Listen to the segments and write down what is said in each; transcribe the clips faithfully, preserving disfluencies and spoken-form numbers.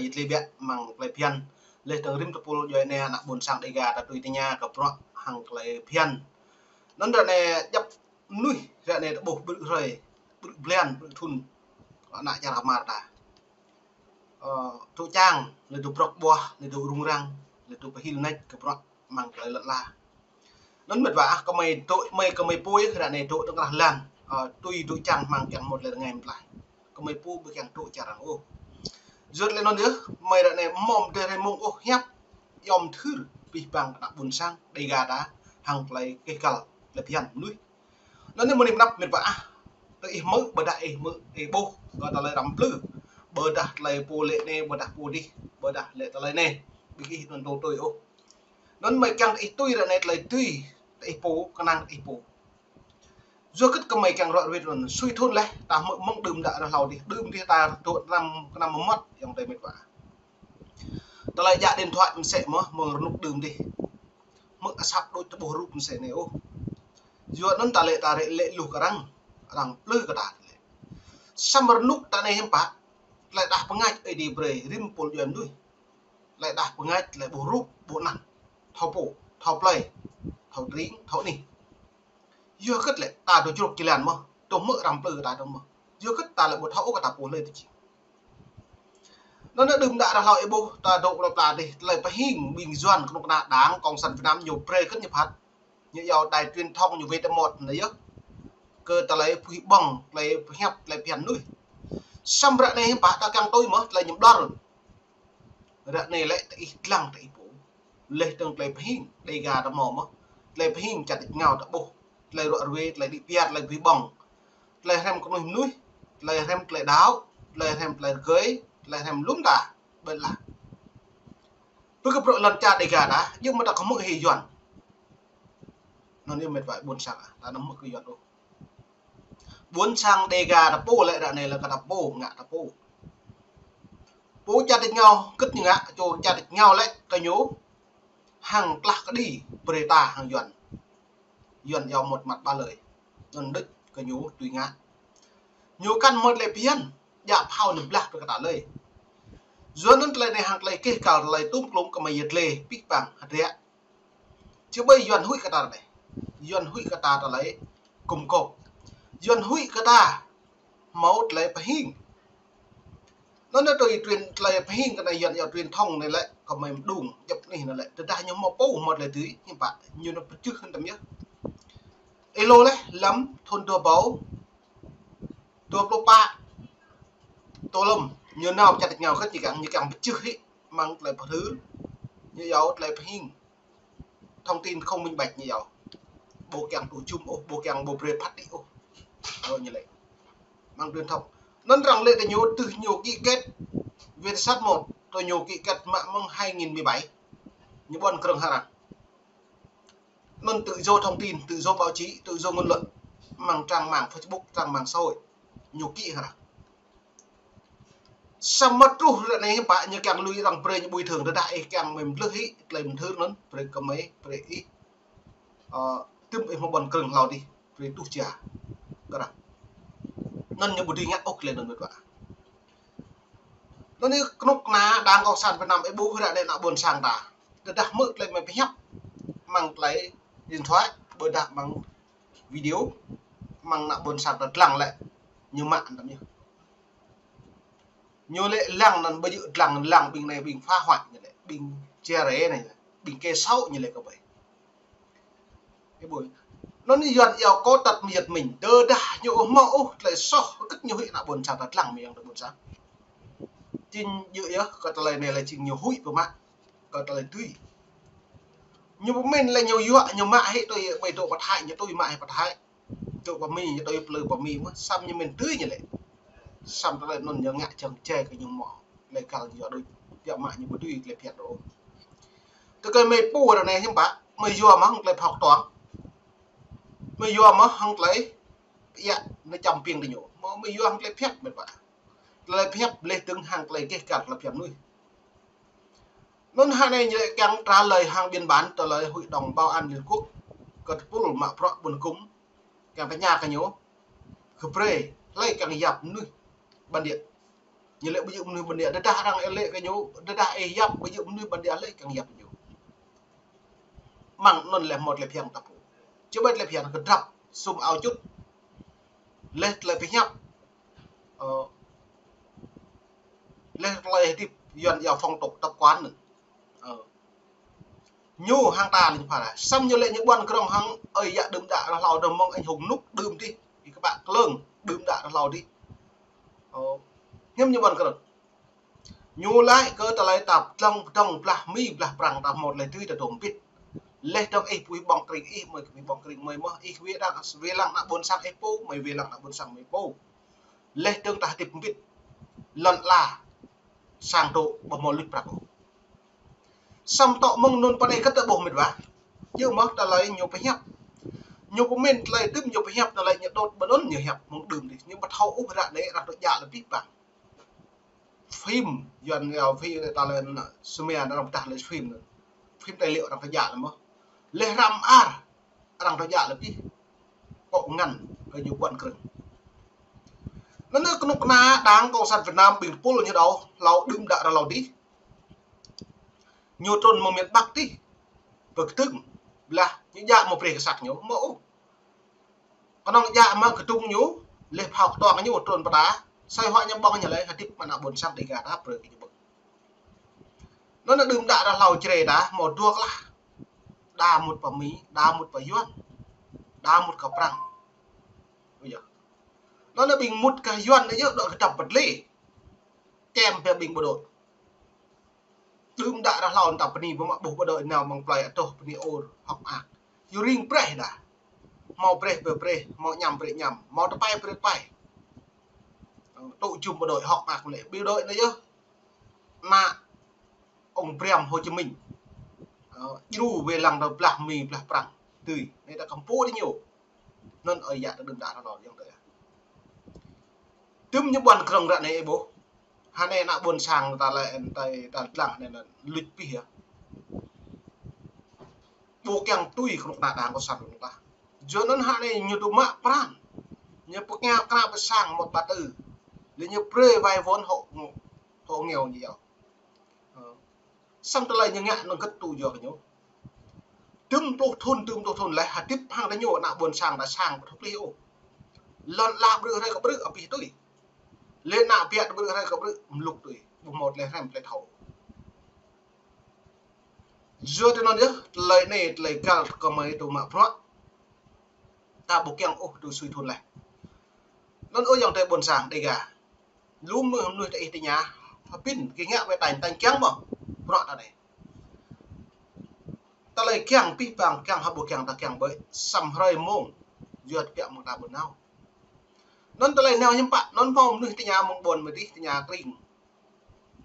yit lĕ biă mơ̆ng tơlơi phiăn. Lĕ tơ̆ng rĭm tơpul djuai ania ană ƀôn sang Dega ta tui tơña kơ bruă hăng tơlơi phiăn. Anŭn ră anai djăp mơnuih ră anai ta ƀuh ƀrư̆ hrơi, ƀrư̆ blan, ƀrư̆ thŭn ană čar Mơar ta. Ơ, tŭ čang, lĕ tŭ prŏk ƀuah, lĕ tŭ rŭng răng, lĕ tŭ pơhil nač kơ bruă mơ̆ng tơlơi lŏn ala. Anŭn mĕt wa ah, kơmơi tŭ, mơi kơmơi pô ră anai tŭ tơkrah lan, ơ, tui tŭ čang mơ̆ng kiăng mŭt lĕ rơngai mơ̆t lah. Kơmơi pô ƀu kiăng tŭ čar arăng ôh. Yua lĕ anŭn yơh, mơi ră anai mơ̆m tơrê mông ôh hiăp, yom thưr, pih pang kơ ană ƀôn sang Dega ta, hăng tơlơi keh kăl, tơlơi phiăn mơnuih. Anŭn anai mơ̆ng anăp mĕt wa ah, tơ ih hmư̆, ƀôdah ih hmư̆, ih ƀuh, kơ tơlơi răm plư, ƀôdah tơlơi pô lĕ anai, ƀôdah pô dih, ƀôdah lĕ tơlơi anai, ƀing ih anŭn tui tui ôh. Anŭn mơi kiăng ih tui ră anai tơlơi tui, tơ ih pô, kơnang ih pô. Yua hơget kơmơi kiăng ruă ruit anŭn, sui thŭn leh, ta hmư̆ mơ̆ng đưm đă rơhlâo dih, đưm dih ta tŭ năm, kơ năm mơmŏt, yŏng tơi mĕt wa. Tơlơi djă điện thoại mơsĕ mơ̆, mơ̆ng rơnŭk đưm dih. Hmư̆ asăp đôč tơƀuh rup mơsĕ anai ôh. Yua anŭn ta lĕ ta rĕ lĕ luh kơ arăng, arăng plư kơ ta lĕ. Samơ̆ rơnŭk ta anai hiư̆m pă, tơlơi đah pơngač Ơi Adai brơi, rĭm pul djuai mơnuih. Tơlơi đah pơngač, tơlơi ƀuh rup, ƀuh anăn. Thâo pô, thâo plơi, thâo tring, thâo anih. Yua hơget lĕ, ta tŭ čruk či lan mơ̆, tŭ hmư̆ arăng plư kơ ta tŭ mơ̆. Yua hơget ta lĕ ƀu thâo ôh kơ ta pô hlơi tơ či. Anŭn anai đưm đă rơhlâo ih ƀuh, ta dŏ lŏ pla dih, tơlơi pơhing, ƀing Yuan kơnuk kơna Đảng Cộng sản Việt Nam ñu brơi hơget ñu phat. Ñu iâu đài truyền thông ñu wơ̆t tơmŏt anai yơh. Kơ tơlơi pơhing ƀơ̆ng, tơlơi pơhiăp, tơlơi phiăn mơnuih. Samơ̆ ră anai hiư̆m pă ta kiăng tui mơ̆, tơlơi ñu ƀlŏr. Ră anai lĕ tơ ih lăng tơ ih pô. Lĕ tơ̆ng tơlơi pơhing, Dega ta hmâo mơ̆. Tơlơi pơhing čar tač rơngiao ta ƀuh. Tơlơi ruă ruê, tơlơi đĭ piar, tơlơi pơhing ƀơ̆ng. Tơlơi hrăm kơnuih mơnuih, tơlơi hrăm tơlơi đaŏ, tơlơi hrăm tơlơi rơgơi, tơlơi hrăm lŏm ta, ƀơi lah. Pơ kơ bruă lŏn čar Dega ta, yua mơ̆ ta kơ hmư̆ hĭ Yuan. Anŭn yơh mĕt wa ƀôn sang ah, ta anăm hmư̆ kơ Yuan ôh. Ƀôn sang Dega ta pô lĕ ră anai lĕ kơ ta pô, ngă ta pô. Pô čar tač rơngiao, hơget ñu ngă, čô čar tač rơngiao lĕ kơ ñu hăng klah kơđi brơi ta hăng Yuan. Yuan iâu một mặt ba lời. Anŭn đôč kơ ñu tui ngă. Ñu kăn mơ̆ tơlơi phiăn, djă phao ñu blah brơi kơ ta lơi. Yua anŭn tơlơi anai hăng tơlơi keh kăl tơlơi tŭm klŭm kơmơi yơh tơlơi pih pang hơdră. Či ƀơi Yuan huĭ kơ ta anai. Yuan huĭ kơ ta tơlơi gum gôp. Yuan huĭ kơ ta hmâo tơlơi pơhing. Anŭn anai tui truyền, tơlơi pơhing kơ anai Yuan iâu truyền thông anai lĕ, kơmơi mơđung, djŏp anih anai lĕ. Tơdah ñu hmâo pô hmâo tơlơi tui, hiư̆m pă, ñu anŭn pơčeh hơntam yơh. Ih lu leh, lăm thŭn dua rơbâo dua pluh pă, tơlơi lăm, ñu nao čar tač rơngiao hơget ñu kiăng, ñu kiăng pơčeh hĭ, mơ̆ng tơlơi pơhrưl, ñu iâu tơlơi pơhing. Thông tin không minh bạch ñu iâu. Ƀu kiăng tŭ jum ôh, ƀu kiăng ƀu brơi phat đĭ ôh. Ơ, ñu lĕ. Mơ̆ng truyền thông. Anŭn arăng lĕ tơ ñu tưh ñu ký kết. Vietjet một, tơ ñu ký kết mă mơ̆ng hai nghìn mười bảy. Ñu ƀuăn krơ̆ng hăng arăng. Anŭn tự do thông tin, tự do báo chí, tự do ngôn luận. Mơ̆ng trang mạng Facebook, trang mạng xã hội. Ñu ký hăng arăng. Samơ̆ truh ră anai hiư̆m pă ñu kiăng lui arăng brơi ñu bồi thường tơdah ih kiăng mơ̆ mlih hĭ, tơlơi mơthưr anŭn, brơi kơmơi, brơi ih. Ơ, tơm ih mă ƀuăn krơ̆ng hlâo dih, brơi tuh čia. Kơ arăng. Anŭn ñu ƀu dưi ngă ôh tơlơi anŭn mĕt wa. Anŭn anai kơnuk kơna Đảng Cộng sản Việt Nam ih ƀuh ră anai ană ƀôn sang ta. Tơdah hmư̆ tơlơi mơi pơhiăp. Mơ̆ng tơlơi điện thoại, ƀôdah mơ̆ng video, mơ̆ng ană ƀôn sang ta lăng lĕ, ñu mă hơntam yơh. Ñu lĕ lăng anŭn ƀu djơ̆ lăng, lăng ƀing anai ƀing phá hoại ñu lĕ, ƀing chia rẽ anai, ƀing kẻ xấu ñu lĕ kơ ƀai. Ih ƀuh. Anŭn anai Yuan iâu có tật mà giật mình, tơdah ñu ƀu hmâo ôh tơlơi soh, hơget ñu huĭ ană ƀôn sang ta lăng mơ̆ng ană ƀôn sang. Jing djơ̆ yơh, kơ tơlơi anai lĕ jing ñu huĭ pơmă, kơ tơlơi tui. Ñu pơmĭn lĕ ñu yua, ñu mă hĭ tui, ƀai tŭ pơthai, ñu tui mă hĭ pơthai. Tŭ pơmĭn, ñu tui plư pơmĭn mơ̆, samơ̆ ñu mĭn tui ñu lĕ. Samơ̆ tơlơi anŭn ñu ngă jơ̆ng jai kơ ñu mơ̆. Lĕ kăl ñu đôč, biă mă ñu ƀu dưi tơlơi phiăn ôh. Tơ kơ mơi pô ră anai hiư̆m pă, mơi yua mơ̆ hăng tơlơi phŏk tuang. Mơi yua mơ̆ hăng tơlơi, yă, anai čăm piêng tơ ñu. Mơi, mơi yua hăng tơlơi phiăn mĕt wa. Tơlơi pơhiăp lĕ tơ̆ng hăng tơlơi keh kăl tơlơi phiăn mơnuih. Anŭn hă anai ñu lĕ kiăng trả lời hăng biên bản tơlơi Hội đồng Bảo an Liên Quốc kơ tơpul mă bruă ƀun kŭm kiăng tơña kơ ñu. Kơ brơi, hlơi kiăng yap mơnuih bản địa. Ñu lĕ ƀu djơ̆ mơnuih ƀôn đia, tơdah arăng ih lĕ kơ ñu, tơdah ih yap, ƀu djơ̆ mơnuih ƀôn đia lĕ kiăng yap ñu. Mơ̆ng anŭn lĕ hmâo tơlơi phiăn ta pô. Čơbơi tơlơi phiăn kơdrăp, sum ao čŭt. Lĕ tơlơi pơhiăp. Ơ, lĕ tơlơi hơdip Yuan iâu phong tục tập quán anŭn. Ơ. Ñu hăng ta lĕ ñu pha ra. Samơ̆ ñu lĕ ñu ƀuăn krong hăng ơi yă đưm đă rơhlâo dơ̆ng mơ̆ng anh hùng Núp đưm dih. Ih kơƀah klơng đưm đă rơhlâo dih. Ơ. Hiư̆m ñu ƀuăn krong. Ñu laĭ kơ tơlơi ta dlăng pơdŏng blah Mi blah Prăng ta hmâo tơlơi tui ta dŏ mbĭt. Lĕ dŏng ih pui ƀơ̆ng kring ih, mơi kơ pui ƀơ̆ng kring mơi mơh, ih wai đăng, wai lăng ană ƀôn sang ih pô, mơi wai lăng ană ƀôn sang mơi pô. Lĕ dơ̆ng ta hơdip mbĭt. Lŏn ala sang dŏ ƀu hmâo luč prăk ôh. Samơ̆ tŏ mơ̆ng anŭn pơ anai kơt ta ƀuh mĕt wa. Djơ̆ mơ̆ tơlơi ñu pơhiăp. Ñu pơmĭn tơlơi tŭm ñu pơhiăp tơlơi ñu dŏ ƀơi anŭn ñu hiăp mơ̆ng đưm dih. Ñu ƀu thâo ôh ră anai arăng dŏ djă lĕ pih păng. Phim Yuan iâu phim ta lĕ Sumia arăng pơdah lĕ phim anŭn. Phim tài liệu arăng dŏ djă lĕ mơ̆. Lĕ hră mơar arăng dŏ djă lĕ pih. Kŏ ngăn kơ ñu ƀuăn krơ̆ng. Anŭn kơnuk kơna Đảng Cộng sản Việt Nam ƀing tơpul ñu đaŏ hlâo đưm đă rơhlâo dih. Ñu trŭn mơ̆ng miền Bắc dih. Pơkơdơ̆ng. Blah ñu djă mơ̆ brơi kơ sat ñu mơ̆ ôh. Kơnơ̆ng djă mă kơdŭng ñu, lĕ phao kơtuang ñu trŭn pơđa, soi huă ñu ƀơ̆ng ñu lĕ hơdip mă ană ƀôn sang Dêga ta brơi kơ ñu ƀơ̆ng. Anŭn đưm đă rơhlâo Jrai ta hmâo dua klah. Đa mŭt pơ Mi, đa mŭt pơ Yuan, đa mŭt kơ Prăng. Ui yơ. Anŭn ƀing mŭt kơ Yuan anai yơh dŏ kơdăp pơdlê. Čem pơ ƀing bộ đội. Đưm đă rơhlâo ta bơni pơmă ƀuh bộ đội nao mơ̆ng plơi adoh bơni ôr hŏk mơak. Yua ring brơi đa. Hmâo brơi brơi brơi, hmâo añăm brơi añăm, hmâo tơpai brơi tơpai. Tŭ jum bộ đội hŏk mơak lĕ. Bộ đội anai yơh. Ană ông Briam Hồ Chí Minh. Ơ, djru wai lăng ta blah Mi blah Prăng. Tui, anai ta kăm pô dih ñu. Anŭn ơi yă ta đưm đă rơhlâo yơh tơ. Tŭm ñu ƀuăn krơ̆ng ră anai ih ƀuh. Hơnai ană ƀôn sang ta lĕ, ta, ta dlăng hơnai anŭn luč pih yơh. Ƀu kiăng tui kơnuk kơna Đảng Cộng sản anŭn ta. Yua anŭn hơnai ñu tŭ mă pran. Ñu pơkơnga kơna pơ sang một ba tư. Lĕ ñu brơi vay vốn hộ, hộ nghèo ñu yơh. Ơ. Samơ̆ tơlơi ñu ngă anŭn kơt tŭ yua kơ ñu. Tŭm pluh thŭn, tŭm pluh thŭn lĕ, hơdip hăng ta ñu ană ƀôn sang ta sang ƀu thâo pơplih ôh. Lŏn ala brư̆ hrơi kơ brư̆, abih tui. Lĕ ană biă brư̆ hrơi kơ brư̆, mlŭk tui. Ƀu hmâo tơlơi hrăm tơlơi thâo. Yua tui anŭn yơh, tơlơi anai, tơlơi găl kơ mơi tŭ mă bruă. Ta ƀu kiăng ôh tŭ sui thŭn leh. Anŭn ơ ayŏng adơi ƀôn sang Dêga. Lu mơnuih, mơnuih ta ih tơña, hơbĭn, gih ngă wai tañ, tañ kiăng mơ̆ bruă ta anai. Tơlơi kiăng pih păng kiăng hă ƀu kiăng ta kiăng ƀơi, samơ̆ hrơi mông, yua tơbiă mơ̆ng ta ƀu nao. Anŭn tơlơi nao hiư̆m pă, anŭn hmâo mơnuih tơña mơ̆ng ƀôn mơdih, tơña kring.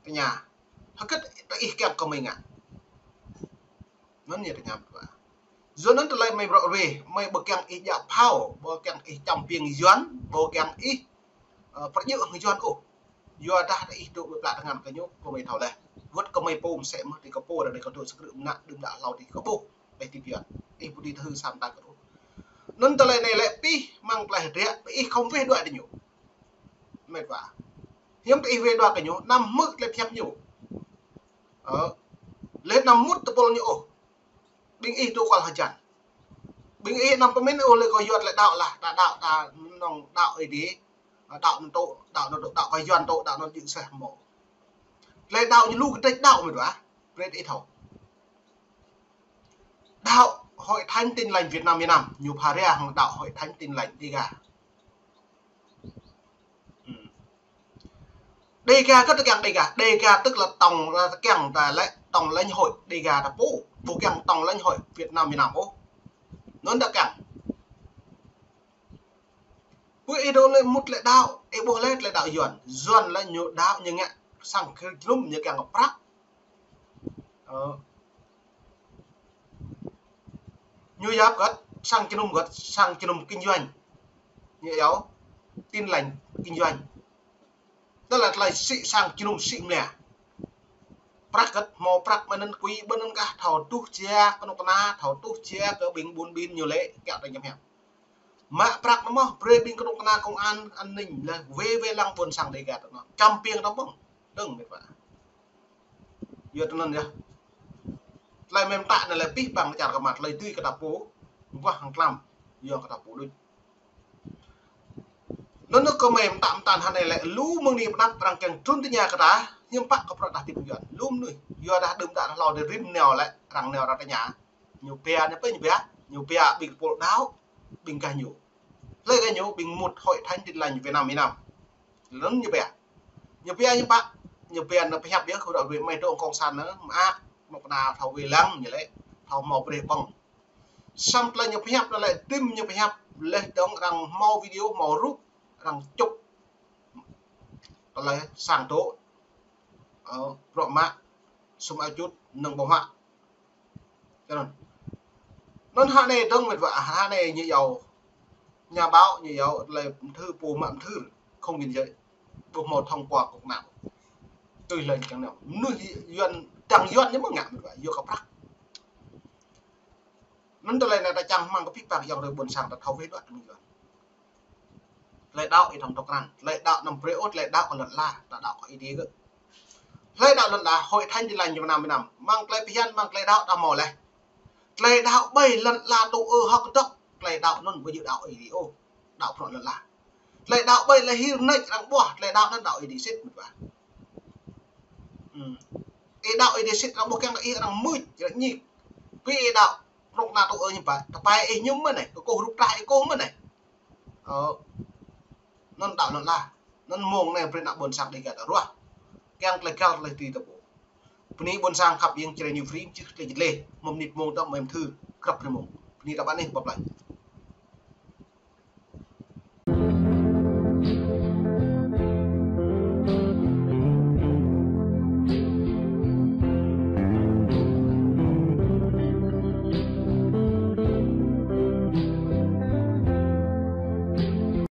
Tơña. Hơget ta ih kiăng kơ mơi ngă. Anŭn ñu tơña mơ̆ng ta. Yua anŭn tơlơi mơi bruă ruai, mơi ƀu kiăng ih djă phao, ƀu kiăng ih čăm ƀing Yuan, ƀu kiăng ih, ơ, pơdjơ̆ hăng Yuan ôh. Yua dah ta ih dŏ ƀơi plă tơngan kơ ñu, kơ mơi thâo leh. Wơ̆t kơ mơi pô mơsĕ mơ̆, tui kơ pô, dah kơ dŏ sơkrư̆ mơnă, đưm đă hlâo tui kơ ƀuh, ƀĕ tui Yuan. Ih ƀu dưi tơhư̆ sam ta kơ ôh. Anŭn tơlơi anai lĕ pih, mơ̆ng tơlơi hơdră, ih khŏm weh đuaĭ tơ ñu. Mĕt wa. Hiư̆m tơ ih weh đuaĭ kơ ñu, anăm hmư̆ tơlơi pơhiăp ñu. Ơ. Lĕ anăm mŭt tơpul ñu ôh. Ƀing ih tŭ kual hơjăn. Ƀing ih anăm pơmĭn ôh lĕ kơ Yuan lĕ đaŏ lah, ta đaŏ ta nong đaŏ ih dih. Đaŏ anŭn tŭ, đaŏ anŭn tŭ, đaŏ kơ Yuan tŭ, đaŏ anŭn jing seh mơ̆. Lĕ đaŏ ñu lu kơtĕč đaŏ mĕt wa. Brơi ih thâo. Đaŏ Hội Thánh Tin Lành Việt Nam miền Nam, ñu pha ria hăng đaŏ Hội Thánh Tin Lành Dêga. Ừm. Dêga kơ tơ kiăng Dêga, Dêga tức là tổng, là kiăng ta lĕ tổng lãnh hội Dêga ta pô, ƀu kiăng tổng lãnh hội Việt Nam miền Nam ôh. Anŭn ta kiăng. Pơ ih dŏ lĕ mŭt lĕ đaŏ, ih ƀuh lĕ tơlơi đaŏ Yuan. Yuan lĕ ñu đaŏ ñu ngă sang kơ jơnum ñu kiăng kơ prăk. Ơ. Ñu yap gơ̆t, sang jơnum gơ̆t, sang jơnum kinh doanh. Ñu iâu, tin lành kinh doanh. Tơlơi, tơlơi sĭ sang jơnum sĭ mlia. Prăk gơ̆t, hmâo prăk mơ̆n anŭn kui ƀơi anŭn kah thâo tuh jia, kơnuk kơna thâo tuh jia kơ ƀing ƀun ƀin ñu lĕ, kiăng ta ñăm hiam. Mă prăk anŭn mơ̆n, brơi ƀing kơnuk kơna công an, an ninh lĕ wai wai lăng ƀôn sang Dega tơ anŭn. Čăm piêng tơ mơ̆n. Dơ̆ng mĕt wa. Yua tơ anŭn yơh. Tơlơi mĕm tăk anai lĕ pih păng čar kơ mă tơlơi tui kơ ta pô. Wah hăng tlam. Yua kơ ta pô đôč. Anŭn kơ mĕm tăk mơtăn hơnai lĕ lu mơ̆ng anai pơdăp arăng kiăng trŭn tơña kơ ta, hiư̆m pă kơ prăk ta tip Yuan. Lu mơnuih, yua dah đưm đă hlâo dơ̆ng rĭm nao lĕ, arăng nao arăng tơña. Ñu pia anai pơ ñu pia, ñu pia ƀing pôl đaŏ, ƀing gah ñu. Hlơi gah ñu, ƀing mŭt Hội Thánh Tin Lành Việt Nam, Việt Nam. Anŭn ñu pia. Ñu pia hiư̆m pă, ñu pia anŭn pơhiăp yơh, kơ ră ruai mơ̆ng tơ̆ng cộng sản anŭn, mă, mơ̆ng pơna thâo wai lăng ñu lĕ, thâo hmâo brơi ƀơ̆ng. Samơ̆ tơlơi ñu pơhiăp anŭn lĕ, tơm ñu pơhiăp, laih dơ̆ng arăng hmâo video, hmâo rup, arăng čŭp. Tơlơi sang tŏ, ơ, bruă mă, sum ao čut, nơ̆ng ƀơ̆ng huă. Kơ anŭn. Anŭn hơnai dơ̆ng mĕt wa, hơnai ñu iâu, nhà báo ñu iâu, tơlơi mthưr, pô mă mthưr, không biên giới. Ƀu hmâo thông qua kơnuk kơna. Tui hlơi čang nao. Mơnuih Yuan, tơ̆ng Yuan ñu mơ̆n ngă mĕt wa, yua kơ prăk. Anŭn tơlơi anai ta čang rơmang kơ pih păng ayŏng adơi ƀôn sang ta thâo wai đuaĭ tơlơi Yuan. Tơlơi đaŏ ih thâo tŏk răng. Tơlơi đaŏ anăm brơi ôh, tơlơi đaŏ kơ lŏn ala, ta đaŏ kơ Ơi Adai gơ̆. Tơlơi đaŏ lŏn ala, Hội Thánh Tin Lành Việt Nam, Việt Nam. Mơ̆ng tơlơi phiăn, mơ̆ng tơlơi đaŏ ta hmâo laih. Tơlơi đaŏ ƀai lŏn ala tŭ ư hơ̆k dŏ, tơlơi đaŏ anŭn ƀu djơ̆ đaŏ Ơi Adai ôh. Đaŏ bruă lŏn ala. Tơlơi đaŏ ƀai lĕ hil nač arăng ƀuh, tơlơi đaŏ anŭn đaŏ Ơi Adai sĭt mĕt wa. Ơ. Ih đaŏ Ơi Adai sĭt arăng ƀuh kiăng kơ ih arăng mưč, arăng ñik. Ƀu ih đaŏ kơnuk kơna tŭ ư ñu pă, tơpai ih ñu mơ̆n anai, kơkuh rup trah ih kơkuh mơ̆n anai. Ơ. Anŭn đaŏ anŭn lah. Anŭn mơ̆ng anai brơi ană ƀôn sang Dega ta ruah. Kiăng tơlơi găl tơlơi tui ta pô. Bơni ƀôn sang khăp yang Jrai New Free, čih tơlơi jơlĕ. Mơ̆ng mơnit mơ̆ng tơ̆ mơ̆ng thư, krăp rơmông. Bơni ta ƀă anai, bye bye.